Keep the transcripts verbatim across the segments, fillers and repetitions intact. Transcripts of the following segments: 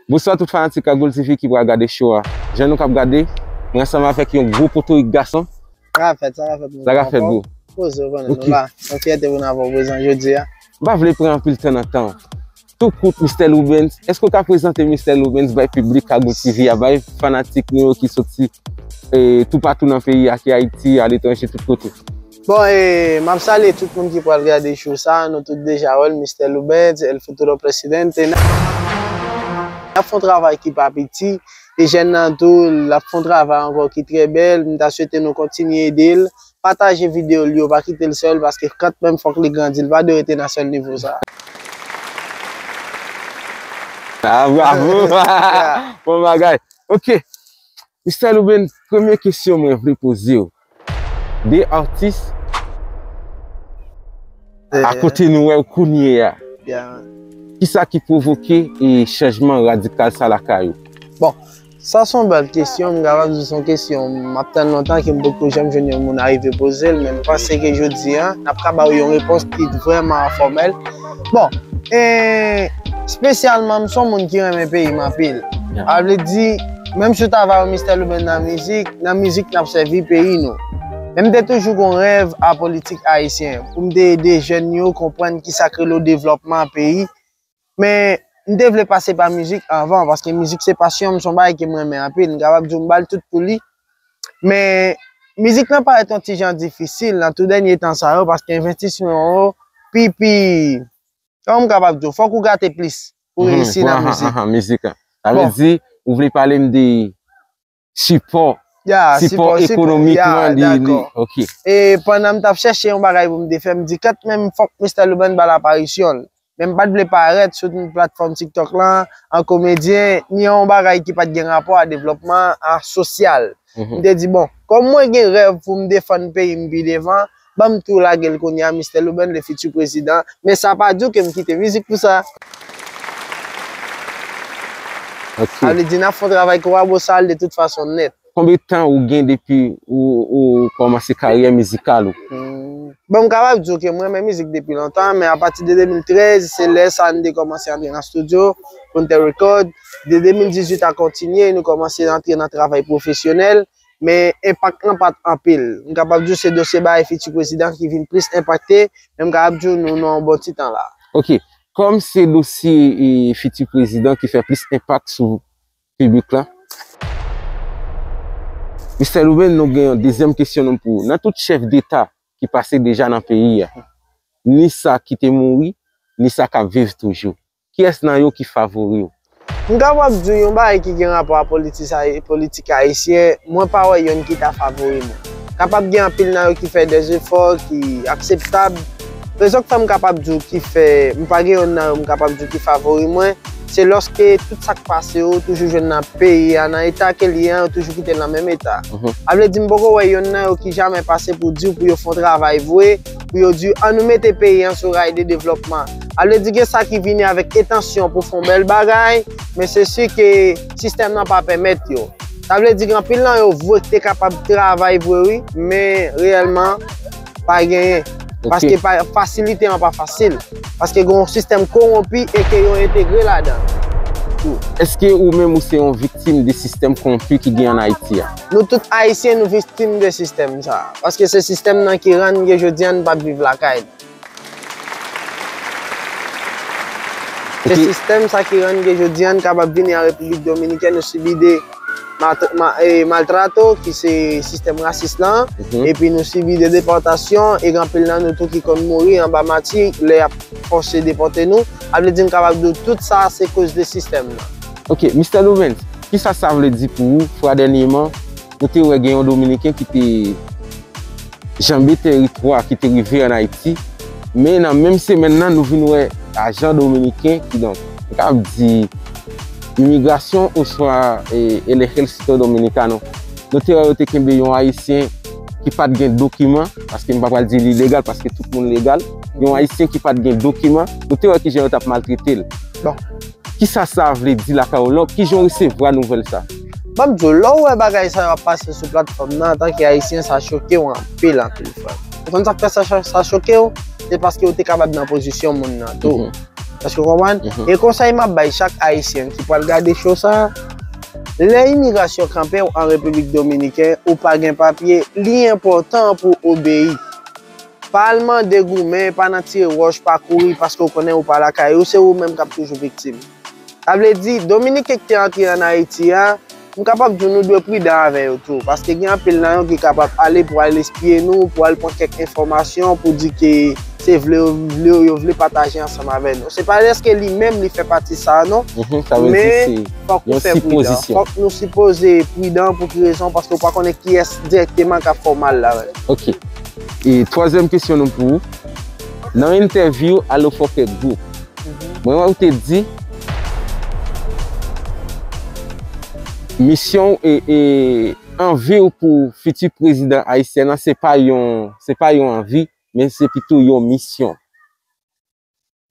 Bonswa tout fanatik Kagoul T V ki pral gade show a. Jan nou k ap gade, mwen ansanm avèk yon gwo potorik gason. Sa ka fèt, sa ka fèt, mon Sa ka fèt, bro. Poze, ou konnen, Ok. nou la. Yon fyète pou n ap prezan jodi a. M pa vle pran anpil tan nan tan w. Tou kout, Mistè Loubens, èske w ka prezante Mistè Loubens bay piblik Kagoul T V a, bay fanatik nou yo ki soti, e, toupatou nan peyi a, ki Ayiti, aletranje, tout kote? Bon, e, m ap salye tout moun ki pral gade show sa, nou tout deja wè l, Mistè Loubens, El Futuro Presidente. N ap fè yon travay ki pa piti, e jèn nan tou, l ap fè yon travay ankò ki trè bèl, m ta swete nou kontinye ede l, pataje videyo l yo, pa kite l sèl, paske kanmenm fòk li grandi, li pa dwe rete nan sèl nivo sa. Ah, bravo! Yeah. Bon bagay. Ok. Mistè Loubens, premye kesyon mwen vle poze w. De atis, Eh, akote nou wè w kounye a. Yeah. Kisa ki pwovoke, e, chanjman radikal sa lakay ou? Bon, sa se yon bèl kesyon, m kapab di se yon kesyon m ap tann lontan ke m poko janm jwenn yon moun arive poze l, men m panse ke jodi a, n ap ka ba w yon repons ki vrèman fòmèl. Bon, e, espesyalman, m se yon moun ki renmen peyi m anpil. Yeah. Sa vle di, menm si w ta va wè Mistè Loubens nan mizik, nan mizik n ap sèvi peyi nou. Men m te toujou gon rèv a politik ayisyen, pou m te ede jèn yo konprann kisa k rele devlòpman peyi. Men, m te vle pase pa mizik anvan, paske mizik se pasyon m, se yon bagay ke m renmen anpil. M kapab di w m ba l tout pou li. Men, mizik lan parèt yon ti jan difisil nan tou dènye tan sa yo, paske envestisman yo pi, pi, kòman m kapab di w, fòk ou gate plis pou Mhm, reyisi pou nan aha, mizik. aha, mizik la. Sa vle Bon. di, ou vle pale m de sipò, Ya, sipò sipò, sipò, ekonomik ya, lan, li, li, dakò. ok. E pandan m t ap chèche yon bagay pou m te fè, m di, kanmenm fòk Mistè Loubens ba l aparisyon l. Men m pa t vle parèt sou platfòm TikTok lan, an komedyen, ni an yon bagay ki pa t gen rapò a devlòpman, a sosyal. Mhm. M te di, bon, kòm mwen gen rèv pou m defann peyi m pi devan, ban m tou lage l kounye a, Mistè Loubens, le futur président. Men sa pa di w ke m kite mizik pou sa. Ok. Sa vle di, n ap fè yon travay kolabo sa de tout fason nèt. Konbyen tan ou gen depi ou, ou kòmanse karyè mizikal ou? Hmm. Bon, m kapab di w ke mwen renmen mizik depi lontan, men apati de de mil trèz, se lè sa n te kòmanse antre nan estidyo pou n te rekòd. De de mil dizuit a kontinye, nou kòmanse antre nan travay pwofesyonèl, men enpak lan pa t anpil. M kapab di w se dosye bagay Futur Président ki vin plis enpakte, men m kapab di w nou nan yon bon ti tan la. Ok, kòm se dosye, e, Futur Président ki fè plis enpak sou piblik la, Mistè Loubens, nou gen yon dezyèm kesyon nou pou ou. Nan tout chèf deta ki pase deja nan peyi a, ni sa ki te mouri, ni sa k ap viv toujou, kiyès nan yo ki favori w? M kapab di w yon bagay ki gen rapò a politis-, politik ayisyen, mwen pa wè yonn ki ta favori mwen. Kapab gen anpil nan yo ki fè de efò, ki akseptab. Rezon k fè m kapab di w ki fè, m pa gen yonn nan yo m kapab di w ki favori mwen, se lòske tout sa k pase yo toujou jwenn nan peyi a, nan eta ke l ye an, yo toujou kite l nan menm eta. Mhm. Sa vle di m poko wè yonn nan yo ki jamè pase pou di w pou yo fè yon travay vre, pou yo di, ann nou mete peyi an sou ray de devlòpman. Sa vle di gen sa ki vini avèk entansyon pou fè yon bèl bagay, men se si ke sistèm nan pa pèmèt yo. Sa vle di gen anpil nan yo vre ki te kapab travay vre wi, men reyèlman pa genyen. Ok. Paske pa, fasilite an pa fasil. Paske gen yon sistèm kowonpi e ke yo entegre ladan. Èske ou menm ou se yon viktim de sistèm kowonpi ki gen ann Ayiti a? Nou tout Ayisyen, nou viktim de sistèm sa. Paske se sistèm nan ki rann ke jodi a n p ap viv lakay nou. Se Ok. sistèm sa ki rann ke jodi a n kapab vini an Repiblik Dominikèn, nou sibi de mat-, ma-, e, maltrato, ki se sistèm rasis lan, Mhm. epi nou sibi de depòtasyon, e gen anpil nan nou tou ki konn mouri anba mati lè y ap fòse depòte nou. Sa vle di m kapab di w tout sa se koz de sistèm nan. Ok, Mistè Loubens, kisa sa vle di pou ou? Fwa dènyeman, nou te wè gen yon Dominiken ki te janbe teritwa ki te rive ann Ayiti. Men nan menm semèn nan, nou vin wè ajan dominiken, kidonk, nou kapab di imigrasyon oswa, e, el ejército dominicano. Nou te wè yo te kenbe yon Ayisyen ki pa t gen dokiman, paske m pa pral di li legal, paske tout moun legal. Yon Ayisyen ki pa t gen dokiman, nou te wè kijan yo t ap maltrete l. Bon. Kisa sa vle di lakay ou? Lò, kijan w resevwa nouvèl sa? Ban m di w, lè w wè bagay sa yo ap pase sou platfòm nan, antanke Ayisyen, sa choke w anpil, anpil, frè. Ou konn sa k fè sa, sa choke w? Se paske w te kapab nan pozisyon moun nan tou. Mhm. Èske w konprann? Mhm. E konsèy m ap bay chak Ayisyen ki pral gade show sa a, lè imigrasyon kanpe w an Repiblik Dominiken, ou pa gen papye, li enpòtan pou w obeyi. Pa al mande goumen, pa nan tire wòch, pa kouri, paske w konnen ou pa lakay ou, se ou menm k ap toujou viktim. Sa vle di, Dominiken ki te antre ann Ayiti a, m kapab di w nou dwe pridan avè yo tou, paske gen anpil nan yo ki kapab ale pou al espye nou, pou al pran kèk enfòmasyon, pou di ke se vle yo, vle yo, yo vle pataje ansanm avè nou. Se pa dèske li menm li fè pati sa a non, Mhm, sa vle di men se fòk ou yon fè pridan. Sipozisyon. Fòk nou sipoze pridan pou ki rezon? Paske w pa konnen kiyès dirèkteman k ap fè w mal la. Ok. E twazyèm kesyon nou pou ou. Nan entèvyou Alo Fòkè Group, Mhm. mwen wè ou te di misyon e, e anvi w pou fiti prezidan ayisyen an, se pa yon, se pa yon anvi, men se pito yon misyon.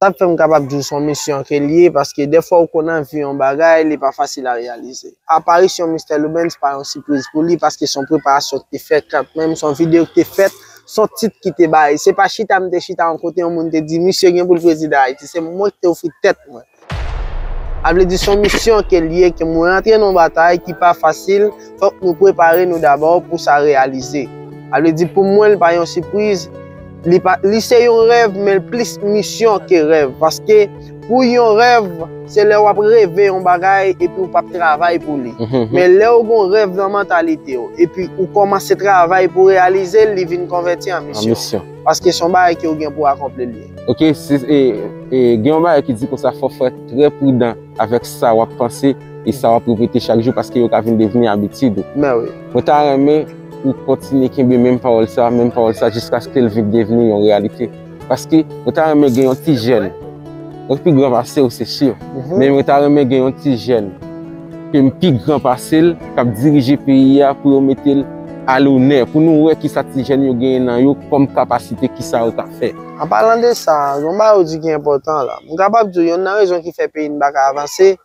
Sa fè m kapab di w se yon misyon ke l ye, paske dèfwa ou konn anvi yon bagay, li pa fasil a reyalize. Aparisyon Mistè Loubens pa yon sipriz pou li, paske se yon preparasyon ki te fèt kanmenm, se yon videyo ki te fèt, se yon tit ki te bay. Se pa chita m te chita yon kote yon moun te di, "Misye gen pou l prezidan Ayiti." Se mwen ki te ofri tèt mwen. A vle di, se yon misyon ke l ye, ke mwen antre nan yon batay ki pa fasil, fòk nou prepare nou dabò pou sa reyalize. A vle di, pou mwen, li pa yon sipriz, li pa, li se yon rèv, men l plis misyon ke rèv. Paske pou yon rèv, se lè w ap reve yon bagay epi w p ap travay pou li. Mhm. Men lè w gen yon rèv nan mantalite w, epi ou kòmanse travay pou reyalize l, li vin konvèti an An misyon. misyon. Paske se yon bagay ke w gen pou akonpli l ye. Ok, se, e, e, gen yon bagay ki di konsa, fò w fè trè pridan avèk sa w ap panse e sa w ap repete chak jou, paske yo ka vin devni abitid ou. Men wi. Mwen ta renmen ou kontinye kenbe menm pawòl sa, menm pawòl sa, jiskaske l vin devni yon reyalite. Paske mwen ta renmen gen yon ti jèn. Mwen pi gran pase w, se si. Mhm. Men mwen ta renmen gen yon ti jèn ke m pi gran pase l, k ap dirije peyi a pou yo mete l alonè, pou nou wè kisa ti jèn yo genyen nan yo kòm kapasite, kisa yo ka fè. An palan de sa, yon bagay ou di ki enpòtan la. M kapab di w, yonn nan rezon ki fè peyi n pa ka avanse,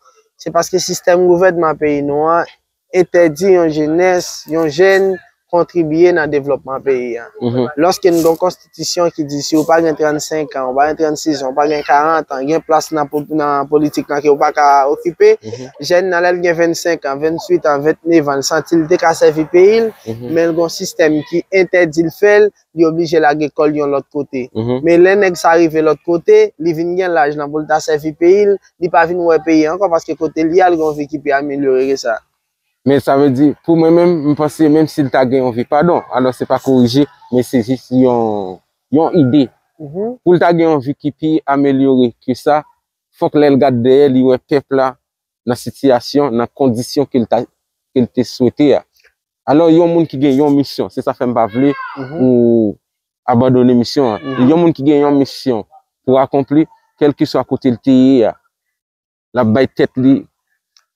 se paske sistèm gouvènman peyi nou an entèdi yon jenès, yon jèn kontribiye nan devlòpman peyi a. Mhm. Lòske n gen yon konstitisyon ki di si w pa gen trannsenk an, w pa gen trannsis an, w pa gen karant an, gen plas nan po-, nan politik lan ke w pa ka okipe, Mhm. jèn nan lè l gen vennsenk an, venntuit an, ventnèf an, l santi l te ka sèvi peyi l, Mhm. men l gen yon sistèm ki entèdi l fè l, li oblije lage kò l yon lòt kote. Mhm. Men lè nèg sa rive lòt kote, li vin gen laj lan pou l ta sèvi peyi l, li pa vin wè peyi a ankò paske kote l ye a, l gen yon vi ki pi amelyore ke sa. Men sa vle di, pou mwen menm, m panse menm si l ta gen yon vi, padon, alò se pa korije, men se jis yon, yon ide. Mhm. Pou l ta gen yon vi ki pi amelyore ke sa, fòk lè l gad dèyè, li wè pèp la nan sitiyasyon, nan kondisyon ke l ta, ke l te swete a. Alò, yon moun ki gen yon misyon, se sa fè m pa vle Mhm. ou abandone misyon an. Mhm. Yon moun ki gen yon misyon pou akonpli, kèlkeswa kote l te ye a, l ap bay tèt li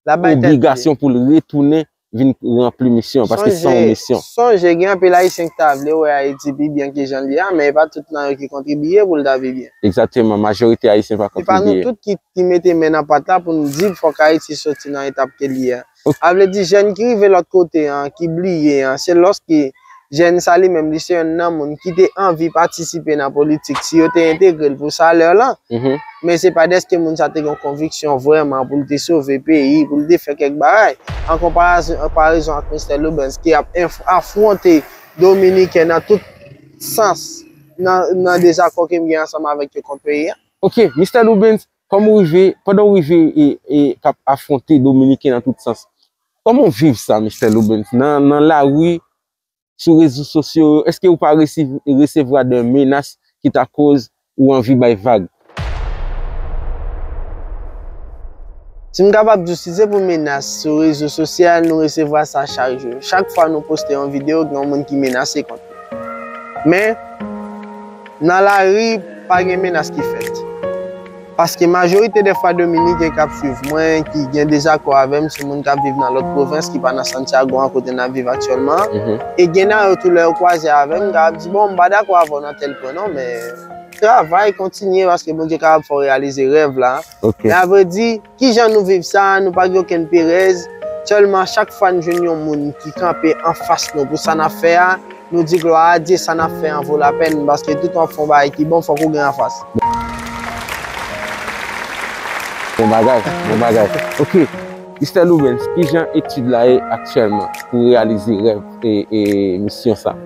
L ap bay tèt li. obligasyon pou l retounen vin ranpli misyon, paske se yon Sonje, misyon. sonje, gen anpil Ayisyen ki ta vle wè Ayiti pi byen ke jan l ye a, men e pa tout nan yo ki kontribiye pou l ta pi byen. Egzakteman, majorite Ayisyen pa E pa nou kontribiye. tout ki, ki mete men nan pat la pou n di fòk Ayiti soti nan etap ke l ye a. Ok. A vle di, jèn ki rive lòt kote an, ki bliye an, se lòske jèn sa li menm, li se yonn nan moun ki te anvi patisipe nan politik, si yo te entegre l pou salè lan. Mhm. Men se pa dèske moun sa te gen yon konviksyon vrèman pou l te sove peyi, pou l te fè kèk bagay. An konparazon, an konparezon ak Mistè Loubens ki ap enf-, afwonte Dominiken nan tout sans, nan, nan dezakò ke m gen ansanm avèk yo kont peyi a. Ok, Mistè Loubens, kòman w rive, pandan w rive e, e k ap afwonte Dominiken nan tout sans, kòman w viv sa, Mistè Loubens? Nan, nan lari, sou rezo sosyo yo, èske ou pa resi-, resevwa de menas ki ta koz ou anvi bay vag? Si m kapab di w, si se pou menas sou rezo sosyal, nou resevwa sa chak jou. Chak fwa nou poste yon videyo, gen yon moun ki menase kont nou. Men, nan lari, pa gen menas ki fèt. Paske majorite dè fwa Dominiken k ap swiv mwen, ki gen dezakò avè m, se moun k ap viv nan lòt pwovens ki pa nan Santiago an kote n ap viv aktyèlman. Mhm. E gen nan yo tou lè yo kwaze avè m, yo kapab di, "Bon, m pa dakò avè w nan tèl pwen non, men travay, kontinye, paske Bondye kapab fè w reyalize rèv la." Ok. Men avredi, kijan nou viv sa, nou pa gen okenn perèz. Sèlman chak fwa n jwenn yon moun ki kanpe anfas nou pou sa n ap fè a, nou di glwa a Dye, sa n ap fè an vo lapèn, paske tout w ap fè yon bagay ki bon, fòk ou gen anfas. Bon bagay, bon bagay. Ok, mistè Loubens, kijan etid la ye aktyèlman pou reyalize rèv e, e misyon sa?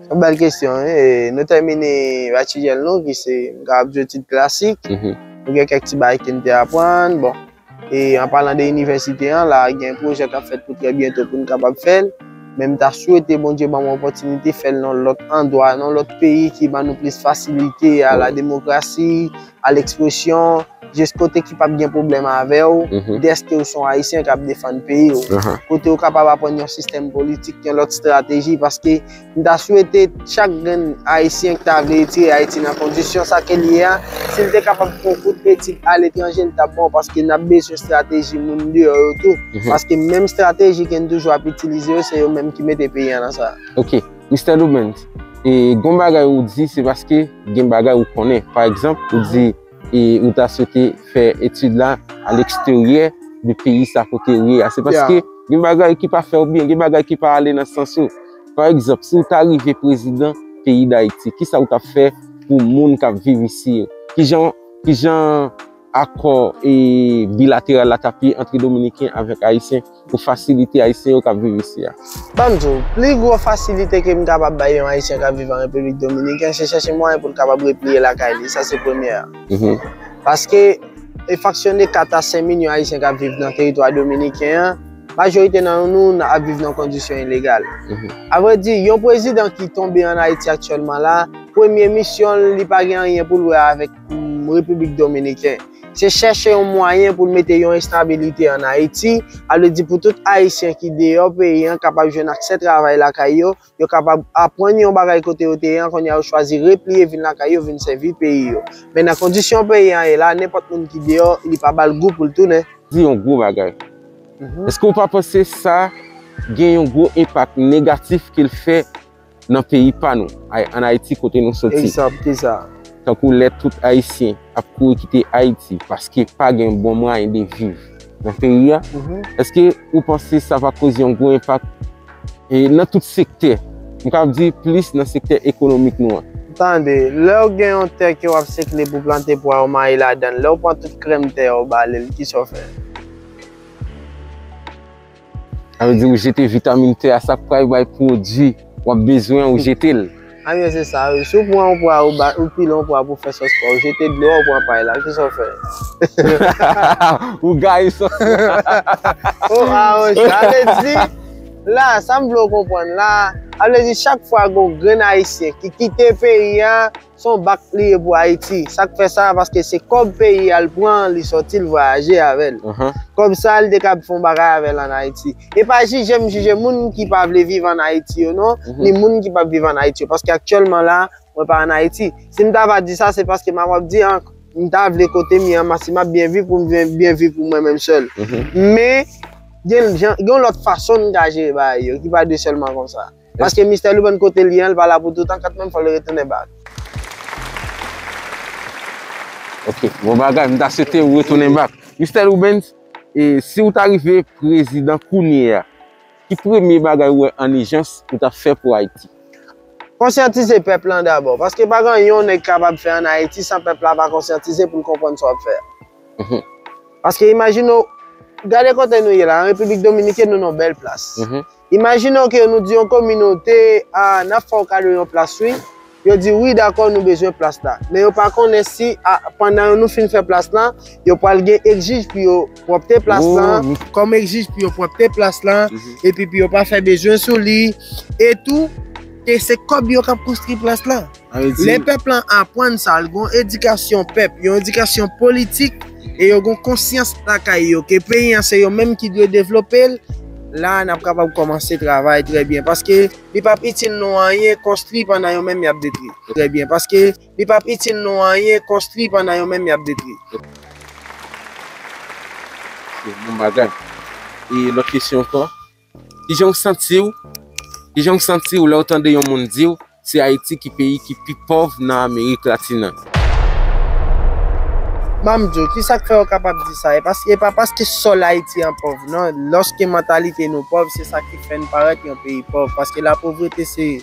Se yon bèl kesyon, wi. E nou tèmine batijèl nou, ki se, m kapab di, etid klasik. Mhm. Nou gen kèk ti bagay ke n te aprann. Bon, e an palan de inivèsite an, la, gen pwojè k ap fèt pou trè byento pou n kapab fè l. Men m ta swete Bondye ban m opòtinite fè l nan lòt andwa, nan lòt peyi ki ban nou plis fasilite a la demokrasi, a lekspresyon, jis kote ki p ap gen pwoblèm avè w, mhm, dèske w se yon Ayisyen k ap defann peyi w. Aha. Kote w kapab aprann yon sistèm politik, yon lòt estrateji, paske m ta swete chak grenn Ayisyen ki ta vle retire Ayiti nan kondisyon sa ke l ye a, si l te kapab fè yon kout etid aletranje, l t ap bon, paske n ap bezwen estrateji moun deyò yo tou. Mhm. Paske menm estrateji ke n toujou ap itilize yo, se yo menm ki mete peyi a nan sa. Ok, mistè Loubens, e gon bagay ou di, se paske gen bagay ou konnen. Pa egzanp, ou di, e ou ta swete fè etid la a leksteryè de peyi sa kote ou ye a. Se paske gen bagay ki pa fè w byen, gen bagay ki pa ale nan sans ou. Pa egzanp, si w ta rive prezidan peyi Dayiti, kisa w t ap fè pou moun k ap viv isi yo? Kijan, kijan akò e bilateral la t ap ye ant Dominiken avèk Ayisyen pou fasilite Ayisyen yo k ap viv isi a? Ban m di w, pli gwo fasilite ke m kapab bay yon Ayisyen k ap viv an Repiblik Dominiken, se chèche mwayen pou l kapab repliye lakay li. Sa se premye a. Mhm. Paske, e faksyone kat a senk milyon Ayisyen k ap viv nan teritwa dominiken an, majorite nan nou n ap viv nan kondisyon ilegal. Mhm. Avrèdi, yon prezidan ki tonbe an Ayiti aktyèlman la, premye misyon l, li pa gen anyen pou l wè avèk, mm, Repiblik Dominiken. Se chèche yon mwayen pou l mete yon estabilite an Ayiti, a vle di pou tout Ayisyen ki deyò peyi an kapab jwenn aksè travay lakay yo, yo kapab aprann yon bagay kote yo te ye an, kounye a yo chwazi repliye vin lakay yo, vin sèvi peyi yo. Men nan kondisyon peyi an ye la, nenpòt moun ki deyò, li pa ba l gou pou l tounen. Di yon gwo bagay. Mhm. Èske w pa panse sa gen yon gwo enpak negatif ke l fè nan peyi pa nou, Ay-, ann Ayiti kote nou soti? Egzanp, kisa? Tankou lè tout Ayisyen ap kouri kite Ayiti paske pa gen bon mwayen de viv nan peyi a, mhm, èske ou panse sa va koze yon gwo enpak, e, nan tout sektè? M kapab di plis nan sektè ekonomik nou an. Tande, lè w gen yon tè ke w ap sekle pou plante pwa w, mayi ladan l, lè w pran tout krèm tè a w ba li l, kisa w fè? Sa vle di ou jete vitamin tè a, sa k pral bay pwodui w ap bezwen, ou jete l. A byen, se sa, wi. Si w pran yon pwa, ou ba, ou pile yon pwa pou fè sòs pwa, ou jete dlo a, ou pran pay la, kisa w fè? Ou gaye sòs la. Oh, a, oh, sa vle di, la, sa m vle w konprann la, sa vle di chak fwa gon grenn Ayisyen ki kite peyi a, se yon bak li ye pou Ayiti. Sa k fè sa? Paske se kòb peyi a l pran, li sòti, l vwayaje avè l. Ahan. Kòb sa, li te kab fè yon bagay avè l ann Ayiti. E pa jije m jije moun ki pa vle viv ann Ayiti yo, non, mhm, ni moun ki p ap viv ann Ayiti yo. Paske aktyèlman la, mwen pa ann Ayiti. Si m ta va di sa, se paske m ap di, an, m ta vle kote m ye an, si m ap byen viv pou m byen, byen viv pou mwen menm sèl. Mhm. Men, gen, gen yon lòt fason n ka jere bagay yo, ki pa de sèlman konsa. Paske mistè Loubens kote l ye an, l pa la pou toutan, kanmenm fò l retounen bak. Ok, bon bagay, m ta swete ou retounen bak. Mistè Loubens, e si w ta rive prezidan kounye a, ki premye bagay ou wè an ijans ou t ap fè pou Ayiti? Konsyantize pèp lan dabò, paske pa gen yon nèg kapab fè ann Ayiti san pèp la pa konsyantize pou l konprann sa w ap fè a. Mhm. Paske imajine w, gade kote nou ye la, an Repiblik Dominikèn, nou nan yon bèl plas. Mhm. Imajine w ke nou di yon kominote, a, n ap fè w kado yon plas, wi. Yo di, wi, dakò, nou bezwen plas la. Men yo pa konnen si, a, pandan nou fin fè plas la, yo pral gen egzij pou yo pwòpte plas la, kòm egzij pou yo pwòpte plas la, epi pou yo pa fè bezwen sou li, e tou, ke se kòb yo k ap konstwi plas la. Sa vle di lè pèp lan aprann sa, l gon edikasyon pèp, yon edikasyon politik, e yo gon konsyans lakay yo, ke peyi an se yo menm ki dwe devlope l, la n ap kapab kòmanse travay trè byen, paske li p ap itil nou anyen konstwi pandan yo menm y ap detwi. Trè byen, paske li p ap itil nou anyen konstwi pandan yo menm y ap detwi. Se bon bagay. E lòt kesyon ankò? Kijan w santi w? Kijan w santi w lè w tande yon moun di w se Ayiti ki peyi ki pi pòv nan Amerik Latin nan? Ban m di w, kisa k fè w kapab di sa? E pas-, e pa paske sòl Ayiti an pòv, non. Lòske mantalite nou pòv, se sa ki fè n parèt yon peyi pòv. Paske lapovrete se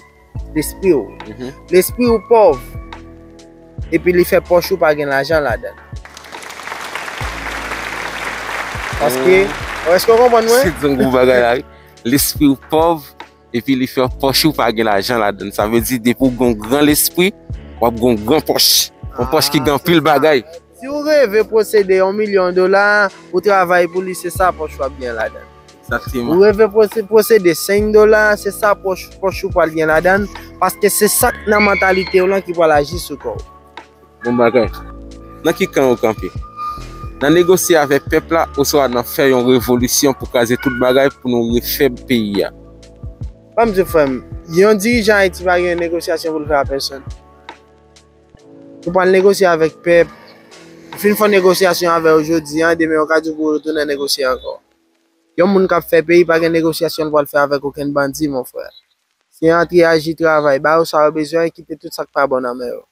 lespri w. Mhm. Lespri w pòv. Epi li fè pòch ou pa gen lajan ladan l. Paske, èske w konprann mwen? Se yon gwo bagay la, wi. Lespri w pòv, epi li fè pòch ou pa gen lajan ladan l. Sa vle di, depi w gen yon gran lespri, w ap gen yon gran pòch. Yon pòch ki gen anpil bagay. Si w reve posede yon milyon dola, ou travay pou li, se sa pòch w ap gen ladan l. Egzakteman. Ou reve pose- posede senk dola, se sa pòch, pòch ou pral gen ladan l, paske se sa k nan mantalite w lan ki pral aji sou kò w. Bon bagay. Nan ki kan ou kanpe? Nan negosye avèk pèp la, oswa nan fè yon revolisyon pou kraze tout bagay pou nou refè peyi a? Ban m di w, frè m, yon dirijan Ayiti pa gen negosyasyon pou l fè a pèsonn. Ou pral negosye avèk pèp, ou fin fè yon negosyasyon avè yo jodi a, demen yo ka di w pou w retounen negosye ankò. Yon moun k ap fè peyi pa gen negosyasyon l pral fè avèk okenn bandi, mon frè. Se antre aji, travay, ba yo sa yo bezwen, kite tout sa k pa bon nan men yo.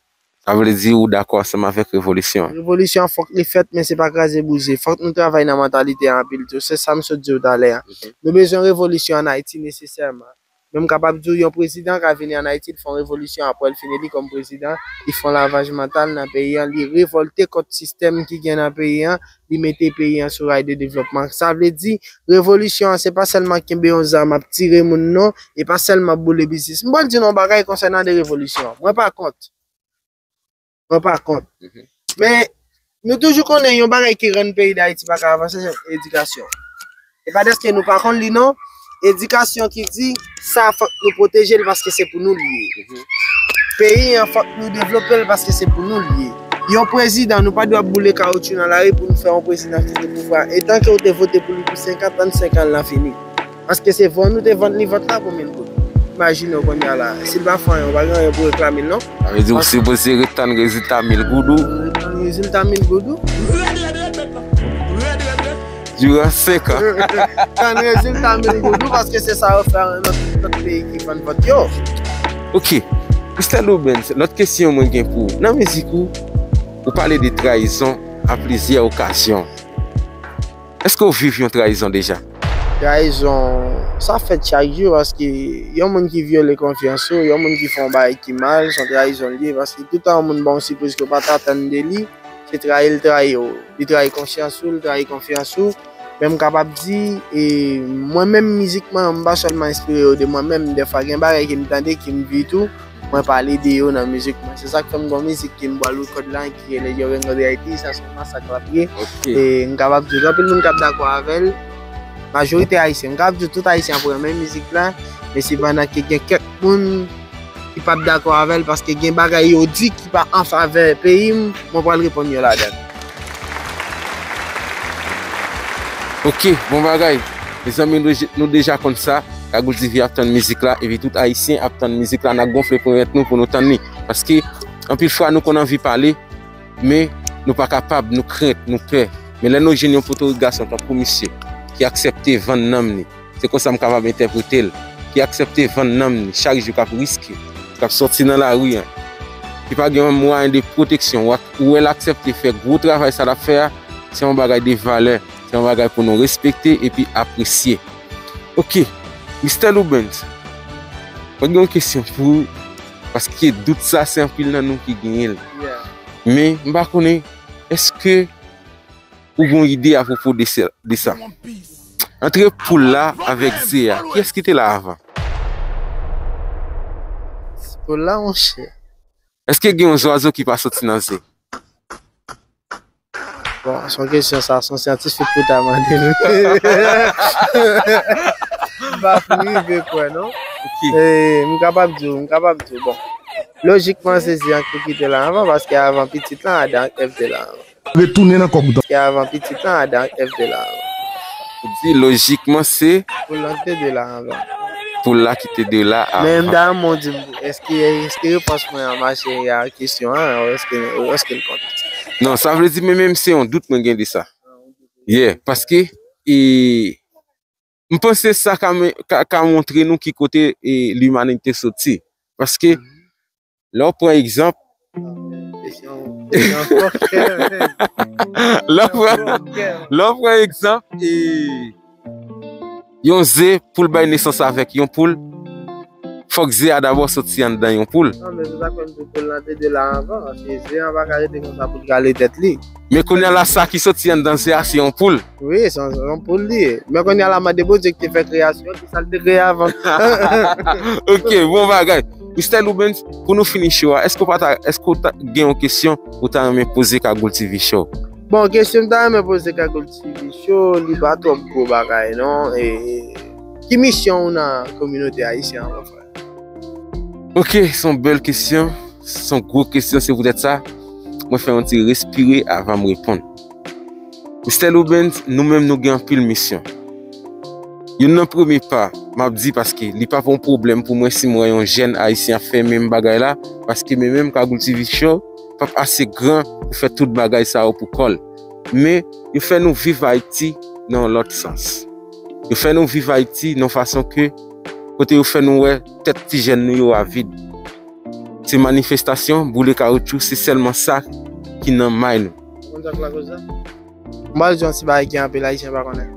Sa vle di ou dakò ansanm avèk revolisyon an? Revolisyon an fòk li fèt, men se pa kraze brize. Fòk nou travay nan mantalite a anpil tou. Se sa m sot di w talè a. Nou bezwen revolisyon ann Ayiti nesesèman. Men m kapab di w yon prezidan ka vini ann Ayiti, li fè yon revolisyon, apre l fin eli kòm prezidan, li fè yon lavaj mantal nan peyi an, li revòlte kont sistèm ki gen nan peyi an, li mete peyi an sou ray de devlopman. Sa vle di, revolisyon an, se pa sèlman kenbe yon zam ap tire moun non, e pa sèlman boule biznis. M pral di nou yon bagay konsènan de revolisyon an. Mwen pa kont. Mwen pa kont. Men, nou toujou konnen yon bagay ki rann peyi Dayiti pa ka avanse, se edikasyon. E pa dèske nou pa konn li non, edikasyon ki di sa fòk nou pwoteje l paske se pou nou li ye. Peyi an fòk nou devlope l paske se pou nou li ye. Yon prezidan, nou pa dwe ap boule kawotchou nan lari pou nou fè yon prezidan kite pouvwa. Etan ke w te vote pou li pou senk an, trannsenk an, l lan fini. Paske se vann ou te vann li vant la pou mil goud. Imajine w kounye a la. Si l pa fè anyen, ou pa gen anyen pou reklame l non. Sa vle di ou sipoze ret tann rezilta mil goud ou? Ret tann rezilta mil goud ou? Diran senk an. Tann rezilta mil goud ou, paske se sa yo fè nan tout lòt peyi ki vann vant yo. Ok. Mistè Loubens, lòt kesyon mwen gen pou ou. Nan mizik ou, ou pale de trayizon a plizyè okazyon. Èske w viv yon trayizon deja? Trayizon, sa fèt chak jou, paske yon moun ki vyole konfyans ou, yon moun ki fè yon bagay ki mal, se yon trayizon l ye, paske toutan yon moun ba w yon sipriz ke w pa t atann de li, se trayi l trayi w. Li trayi konsyans ou, li trayi konfyans ou. Men m kapab di, e, mwen menm mizikman, m pa sèlman enspire yo de mwen menm, dèfwa gen bagay ke m tande, ke m viv tou, mwen pale de yo nan mizik mwen. Se sa k fè m gen yon mizik ke m pral rekòd la, ki rele Yo Rengo de Haiti, sa se yon masak l ap ye. Ok. E m kapab di w, gen anpil moun k ap dakò avè l. Majorite ayisyen, m kapab di w tout ayisyen ap renmen mizik la, men sepandan ke gen kèk moun ki p ap dakò avè l, paske gen bagay yo di ki pa an favè peyi m, mwen pral reponn yo ladan l. Ok, bon bagay. Mezanmi, nou, nou deja konn sa. Kagoul T V ap tann mizik la, epi tout ayisyen ap tann mizik la, n ap gonfle ponyèt nou pou nou tann li. Paske, anpil fwa, nou konn anvi pale, men nou pa kapab, nou krent, nou pè. Men lè nou jwenn yon potorik gason tankou misye, ki aksepte vann nanm li, se konsa m kapab entèprete l, ki aksepte vann nanm li chak jou, k ap riske, k ap sòti nan lari an, ki pa gen yon mwayen de pwoteksyon, ou ak, ou wè l aksepte fè gwo travay sa l ap fè a, se yon bagay de valè, se yon bagay pou nou respekte epi apresye. Ok, Mistè Loubens, mwen gen yon kesyon pou ou, paske dout sa se anpil nan nou ki genyen l. Men, m pa konnen, èske ou gen yon ide apwopo de sa, de sa? Antre poul la avèk ze a, kiyès ki te la avan? Poul la, monchè. Èske gen yon zwazo ki pa soti nan ze? Bon, se yon kesyon sa, se yon syantifik pou ta mande l. M pa fin rive kwè, non. Ok. E, m kapab di w, m kapab di w, bon. Lojikman, se ze an ki te la avan, paske avan pitit lan, Adan ak Èv te la avan. Retounen nan kòk dan. Paske avan pitit lan, Adan ak Èv te la avan. Ou di lojikman se poul lan ki te de la avan. Poul la ki te de la avan. Men m ta renmen w di m, èske, èske repons mwen an mache a kesyon an, ou èske, ou èske l kont? Non, sa vle di, men menm se yon dout mwen gen de sa. Yeah, paske, e, m panse sa ka, ka, ka montre nou ki kote, e, limanite soti. Paske, lè w pran egzanp, lè w pran, lè w pran egzanp, e, yon ze pou l bay nesans avèk yon poul, fòk ze a dabò soti anndan yon poul. Non, men se sa k fè m di w poul lan te dwe la anvan, paske ze a pa ka rete konsa pou l kale tèt li. Men kounye a la, sa ki soti anndan ze a, se yon poul. Wi, se yon, se yon poul li ye. Men kounye a la, mande Bondye ki te fè kreyasyon, ki sa l te kreye avan. Ok, bon bagay. Mistè Loubens, pou nou fini show a, èske w pa ta, èske w ta gen yon kesyon ou ta renmen poze Kagoul T V Show? Bon, kesyon m ta renmen poze Kagoul T V Show, li pa twòp gwo bagay, non. E, ki misyon w nan kominote ayisyèn an, mon frè? Ok, se yon bèl kesyon, se yon gwo kesyon, se poutèt sa, mwen fè yon ti respire avan m reponn. Mistè Loubens, nou menm nou gen anpil misyon. Youn nan premye pa, m ap di paske li p ap yon pwoblèm pou mwen si m wè yon jèn ayisyen ap fè menm bagay la, paske men menm Kagoul T V Show p ap ase gran pou fè tout bagay sa yo pou kò l. Men, yo fè nou viv Ayiti nan yon lòt sans. Yo fè nou viv Ayiti nan yon fason ke, kote yo fè nou wè tèt ti jèn nou yo a vid. Se manifestasyon, boule kawoutchou, se sèlman sa ki nan may nou. Ou konn sa k lakoz sa? M pral di yon ti bagay ke anpil Ayisyen pa konnen.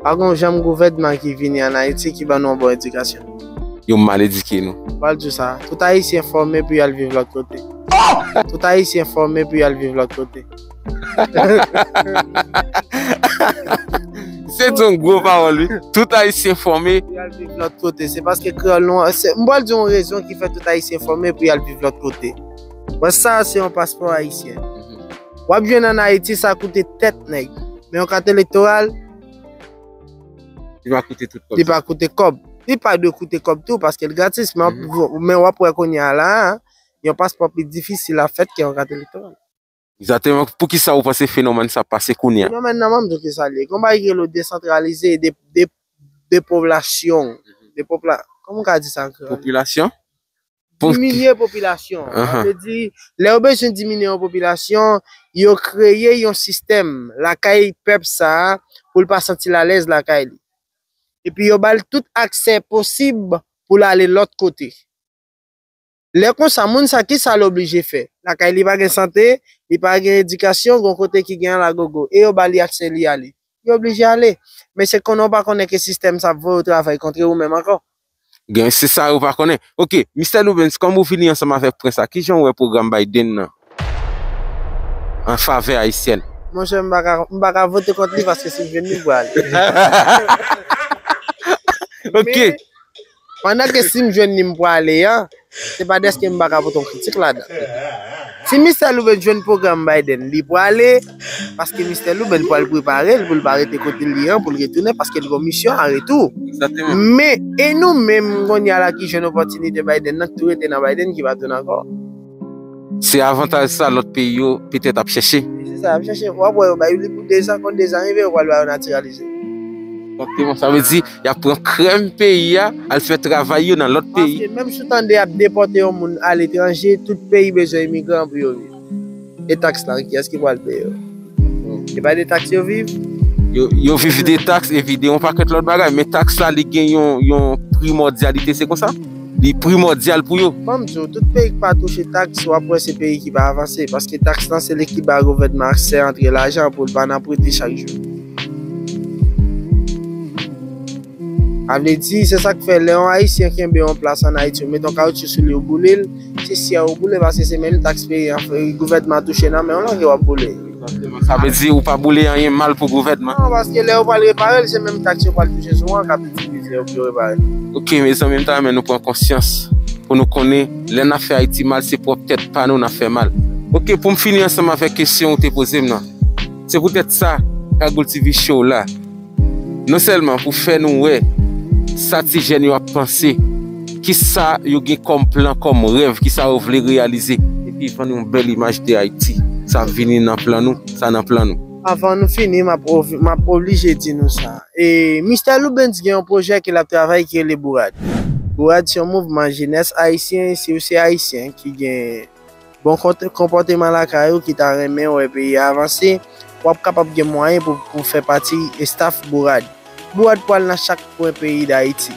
Pa gen yon janm gouvènman ki vini ann Ayiti ki ban nou yon bon edikasyon. Yo mal edike nou. M pral di w sa, tout Ayisyen fòme pou y al viv lòt kote. Tout Ayisyen fòme pou y al viv lòt kote. Se yon gwo pawòl, wi. Tout Ayisyen fòme. Pou y al viv lòt kote. Se paske kreyòl nou an, se, m pral di yon rezon ki fè tout Ayisyen fòme pou y al viv lòt kote. Bon, sa, se yon paspò ayisyen. W ap jwenn ann Ayiti, sa koute tèt nèg. Men yon kat elektoral, li pa koute tout kòb. Li pa koute kòb. Li pa dwe koute kòb tou, paske l gratis. Men w ap, men w ap wè kounye a la, yon paspò pi difisil ap fèt ke yon kat elektoral. Egzakteman. Poukisa ou panse fenomèn sa pase kounye a? Fenomèn nan, m di w ki sa l ye. Gon bagay ki rele desantralize, de, de, depopilasyon. Depopla-, kòman w ka di sa an kreyòl? Popilasyon? Pou diminye popilasyon. Sa vle di, lè yo bezwen diminye yon popilasyon, yo kreye yon sistèm lakay pèp sa a pou l pa santi l alèz lakay li. Epi yo ba l tout aksè posib pou l ale lòt kote. Lè konsa, moun sa, ki sa l oblije fè? Lakay li pa gen sante, li pa gen edikasyon, gon kote ki gen lagogo, e yo ba li aksè li ale. Li oblije ale. Men se konnen w pa konnen ke sistèm sa ap voye w travay kontre ou menm ankò. Gen, se sa yo pa konnen. Ok, Mistè Loubens, kòm ou vini ansanm avèk prens la, kijan w wè pwogram Biden nan an favè ayisyèn? Monchè, m pa ka, m pa ka vote kont li paske si m jwenn li, m prale. Ok. Men, pandan ke si m jwenn li, m prale a, se pa dèske m pa ka pote yon kritik ladan. Si Mistè Loubens jwenn pwogram Biden, li prale, paske Mistè Loubens pral prepare l pou l pa rete kote l ye an, pou l retounen, paske l gen misyon a retou. Egzakteman. Men, e nou menm, kounye a la ki jwenn opòtinite Biden nan, ki tou rete nan Biden, ki pa tounen ankò? Se avantaj sa lòt peyi yo petèt ap chèche. Se sa y ap chèche. W ap wè yo ba yo li pou dezan, kon dezan rive, yo pral ba yo natiralize. Egzakteman. Sa vle di, y ap pran krèm peyi a, al fè travay yo nan lòt peyi. Paske menm si w tande y ap depòte yon moun aletranje, tout peyi bezwen imigran pou yo viv. E taks la, kiyès ki pral peye yo? Se pa de taks yo viv? Yo, yo viv de taks, epi de yon pakèt lòt bagay, men taks la, li gen yon, yon primòdyalite, se konsa? Li primòdyal pou yo. Ban m di w, tout peyi ki pa touche taks, w ap wè se peyi ki pa avanse, paske taks lan, se li ki ba gouvènman aksè antre lajan pou l pa nan prete chak jou. Sa vle di, se sa k fè lè yon Ayisyen kenbe yon plas ann Ayiti, ou mete yon kawotchou sou li, ou boule l, se syèl ou boule, paske se menm taks peyi an, gouvènman an touche nan men w lan ke w ap boule. Egzakteman. Sa vle di ou pa boule anyen mal pou gouvènman. Non, paske lè yo pral repare l, se menm taks yo pral touche sou an k ap itilize yo pou yo repare l. Ok, mezanmi, m ta renmen nou pran konsyans pou nou konnen lè n ap fè Ayiti mal, se pwòp tèt pa nou n ap fè mal. Ok, pou m fini ansanm avèk kesyon ou te poze m nan, se poutèt sa Kagoul T V Show la. Non sèlman pou fè nou wè sa ti jèn yo ap panse, kisa yo gen kòm plan, kòm rèv, kisa yo vle reyalize, epi vann yon bèl imaj de Ayiti. Sa vini nan plan nou, sa nan plan nou. Avan nou fini, m ap, m ap oblije di nou sa. E, Mistè Loubens gen yon pwojè ke l ap travay ki rele Bourad. Bourad se yon mouvman jenès ayisyen, si w se ayisyen ki gen bon kont-, konpòteman lakay ou ki ta renmen wè peyi a avanse, w ap kapab gen mwayen pou, pou fè pati estaf Bourad. Bourad pral nan chak kwen peyi Dayiti.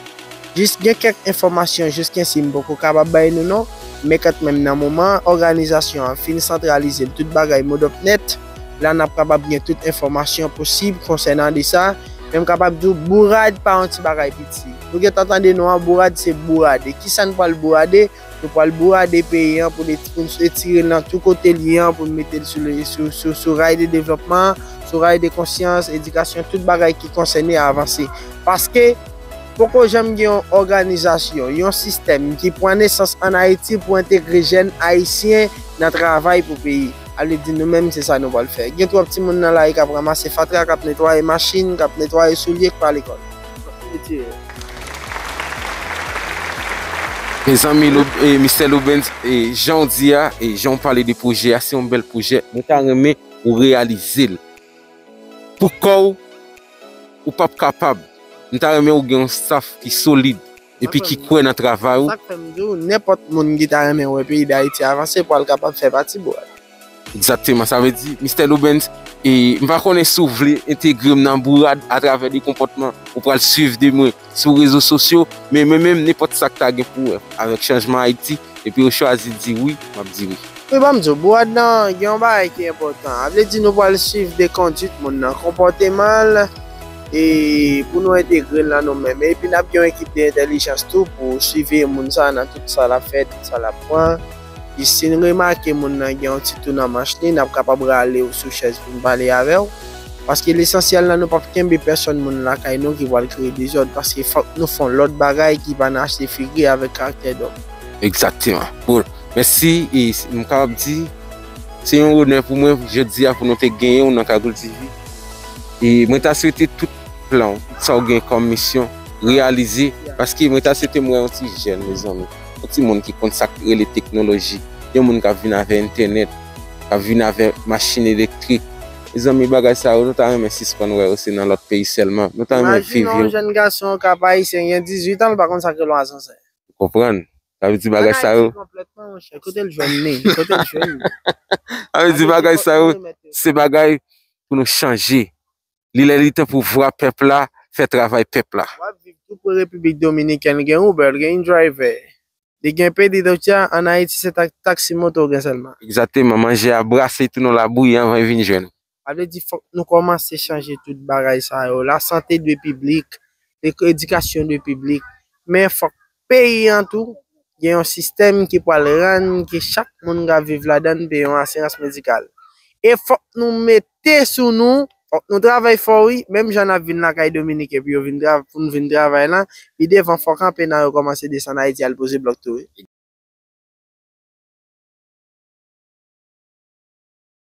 Jis gen kèk enfòmasyon jiskensei m poko kapab bay nou non, men kantmenm nan moman an, òganizasyon an fin santralize l tout bagay modòp nèt, la n ap kapab gen tout enfòmasyon posib konsènan de sa, Men m kapab di w, bourad pa yon ti bagay piti. Nou gentan tande non an, bourad se bourade. Kisa n pral bourade? Nou pral bourade peyi an pou n, pou n etire l nan tout kote l ye an, pou n mete l sou, sou, sou, sou ray de devlopman, sou ray de konsyans, edikasyon, tout bagay ki konsène avanse. Paske, poko janm gen yon òganizasyon, yon sistèm ki pran nesans ann Ayiti pou entegre jèn ayisyen nan travay pou peyi. A vle di nou menm, se sa nou pral fè. Gen twòp timoun nan lari k ap ranmase fatra, k ap netwaye machin, k ap netwaye soulye k pa lekòl. Mezanmi, Lou- e, mistè Loubens, e, jan w di a, e, jan w pale de pwojè a, se yon bèl pwojè. Mwen ta renmen ou reyalize l. Pou kò w, ou p ap kapab. M ta renmen ou gen yon staff ki solid epi ki kwè nan travay ou. Sa k fè m di w, nenpòt moun ki ta renmen wè peyi Dayiti avanse pral kapab fè pati bourad. Egzakteman, sa vle di, mistè Loubens, e m pa konnen si w vle entegre m nan bourad atravè de konpòtman ou pral swiv de mwen sou rezo sosyo, men mwen menm, nenpòt sa k ta gen pou wè avèk chanjman Ayiti, epi yo chwazi di wi, m ap di wi. Wi, ban m di w, bourad nan gen yon bagay ki enpòtan. A vle di nou pral swiv de kondwit moun nan, konpòteman l, e pou nou entegre l nan nou menm. Epi n ap gen yon ekip de entèlijans tou pou siveye moun sa nan tout sa l ap fè, tout sa l ap pran. E si n remake moun nan gen yon ti tou nan manch li, n ap kapab rale w sou chèz pou n pale avè w. Paske lesansyèl nan nou p ap kenbe pèsòn moun lakay nou ki pral kreye dezòd, paske fòk nou fè yon lòt bagay ki pa nan achte figi avèk karaktè dòm. Egzakteman. Bon, mèsi, e s- m kapab di, se yon onè pou mwen jodi a pou nou te genyen w nan Kagoul T V. E mwen ta swete tout plan w, tout sa w gen kòm misyon, reyalize, paske mwen ta swete m wè yon ti jèn, mezanmi, yon ti moun ki konn sa k rele teknoloji, yon moun k ap vin avè entènèt, k ap vin avè machin elektrik. Mezanmi, bagay sa yo, nou ta renmen sispann wè yo, se nan lòt peyi sèlman. Nou ta renmen viv yo. Imajine yon jèn gason k ap ayisyen, gen dizuit an, l pa konn sa k rele yon asansè. Ou konprann? Sa vle di bagay sa yo. Ann Ayiti konplètman, monchè. Kote l jwenn li? Kote l jwenn li? Sa vle di bagay sa yo, se bagay pou nou chanje. Li lè li tan pou vwa pèp la fè travay pèp la. W ap viv tou pre Repiblik Dominikèn, gen Uber, gen InDriver. Li gen Pedido, tya, ann Ayiti se tak- taksi moto w gen sèlman. Egzakteman, manje a brase tou nan labouyi anvan l vin jwenn ou. Sa vle di fòk nou kòmanse chanje tout bagay sa yo. Lasante dwe piblik, edikasyon dwe piblik. Men fòk peyi an tou gen yon sistèm ki pral rann ke chak moun k ap viv ladan l peye yon asirans medikal. E fòk nou mete sou nou, fòk nou travay fò wi, menm jan n ap vin lakay Dominiken pou yo vin tra- pou n vin travay la, pi devan fò kanpe nan yo kòmanse desann Ayiti al poze blòk tou wi.